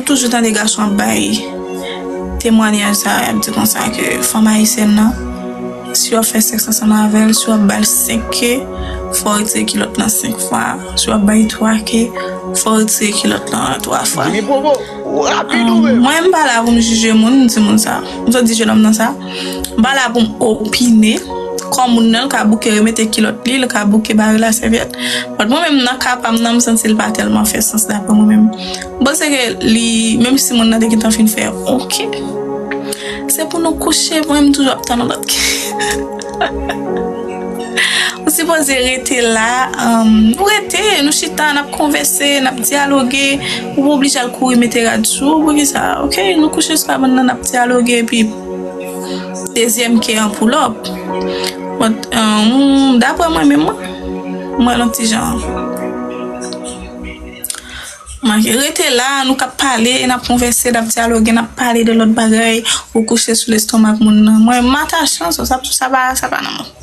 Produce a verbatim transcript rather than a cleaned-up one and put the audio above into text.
toujou tande gason ap bay temwanyaj sa, y ap di konsa ke fanm ayisyèn nan, si w ap fè sèks ansanm avè l, si w ap ba l senk ke, fò w retire kilòt lan senk fwa, si w ap bay twa ke, fò w retire kilòt lan twa fwa. Jimmy Provo, rapid ou menm. Mwen, m pa la pou m jije moun, m di moun sa. M sot di jenòm nan sa. M pa la pou m opine. Kò moun nan, l ka bouke remete kilòt li, l ka bouke bare l a sèvyèt. But mwen menm, nan ka pa m nan, m santi l pa tèlman fè sans dapre mwen menm. M panse ke li, menm si moun nan te gentan fin fè, oke. Se pou nou kouche, mwen m toujou ap tann yon lòt ke. Ou sipoze rete la, um, nou rete, nou chita, n ap konvèse, n ap dyaloge, ou pa oblije al kouri mete rad sou ou, poukisa? Oke, nou kouche sou kabann nan, n ap dyaloge, epi dezyèm ke an pull up. But, um, dapre mwen menm, mwen, mwen yon ti jan. Manke rete la, nou k ap pale, n ap konvèse, n ap dyaloge, n ap pale de lòt bagay, ou kouche sou lestomak moun nan. Mwen, m atache an sa, sa, sa pa, sa pa nan mwen.